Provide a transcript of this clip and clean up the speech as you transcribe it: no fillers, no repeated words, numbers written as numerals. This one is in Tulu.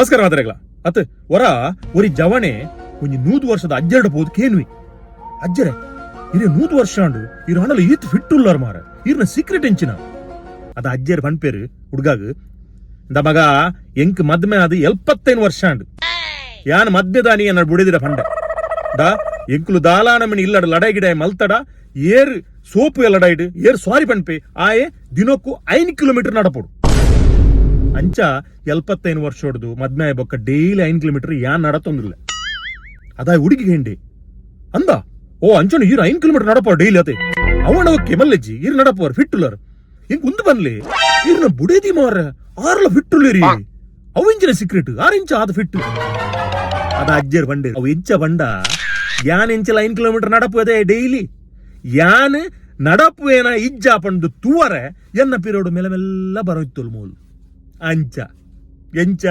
ನಮಸ್ಕಾರ ಮಾತಾಡಗ್ಲ ಅತ್ ಒರ ಒರಿ ಜವಣೆ ಒಂಜಿ 100 ವರ್ಷದ ಅಜ್ಜರಡ ಪೋದು ಕೇನ್ವಿ, ಅಜ್ಜರೆ ಇರೆ 100 ವರ್ಷ ಅಂಡು ಇರು ಹಣಲ ಈತ್ ಫಿಟ್ ಉಲ್ಲಾರ್ ಮಾರ, ಇರ್ನ ಸೀಕ್ರೆಟ್ ಎಂಚಿನ? ಅದ ಅಜ್ಜರ್ ಪನ್ಪೇರು ಹುಡ್ಗಾಗ, ಇಂದ ಮಗ ಎಂಕ್ ಮದ್ಮೆ ಅದು 75 ವರ್ಷ ಅಂಡು, ಯಾನ್ ಮದ್ಮೆದಾನಿ ಎನ್ನ ಬುಡಿದಿರ ಪಂಡ ದಾ ಎಂಕುಲು ದಾಲಾನ ಮಣಿ ಇಲ್ಲಡ ಲಡಾಯಿ ಗಿಡಾಯಿ ಮಲ್ತಡ ಏರ್ ಸೋಪು ಲಡಾಯಿಡ್ ಏರ್ ಸಾರಿ ಪನ್ಪೆ ಆಯೆ ದಿನಕ್ಕೂ 5 ಕಿಲೋಮೀಟರ್ ನಡಪೋಡು. ಅಂಚ 75 ವರ್ಷ ಹೊಡ್ದು ಮದ್ಮೆ ಬೊಕ್ಕ ಡೈಲಿ 5 ಕಿಲೋಮೀಟರ್ ಯಾನ್ ನಡತೊಂದಿಲ್ಲ. ಅದಾಯ್ ಹುಡುಗಿ ಹೆಂಡಿ ಅಂದ, ಓ ಅಂಚನ ಈರ್ 5 ಕಿಲೋಮೀಟರ್ ನಡಪೋ ಡೈಲಿ ಅತೆ ಅವನ ಓಕೆ ಮಲ್ಲೆಜ್ಜಿ ಈರ್ ನಡಪೋರ್ ಫಿಟ್ ಉಲ್ಲರ್ ಇಂಕ್ ಉಂದು ಬನ್ಲಿ ಈರ್ನ ಬುಡೇದಿ ಮಾರ ಆರ್ಲ ಫಿಟ್ ಉಲ್ಲೇರಿ, ಅವು ಇಂಚಿನ ಸೀಕ್ರೆಟ್ ಆರ್ ಇಂಚ ಆದ ಫಿಟ್? ಅದ ಅಜ್ಜರ್ ಬಂಡೆ ಅವು ಎಂಚ ಬಂಡ ಯಾನ್ ಎಂಚಲ 5 ಕಿಲೋಮೀಟರ್ ನಡಪು ಅದೇ ಡೈಲಿ ಯಾನ್ ನಡಪುವೇನ ಇಜ್ಜ ಪಂಡು ತೂವರೆ ಎನ್ನ ಪಿರೋಡು ಮೆಲ್ಲ ಮೆಲ್ಲ ಬರೋಯ್ತುಲ್ ಮೂಲು ಅಂಚ ಎಂಚ.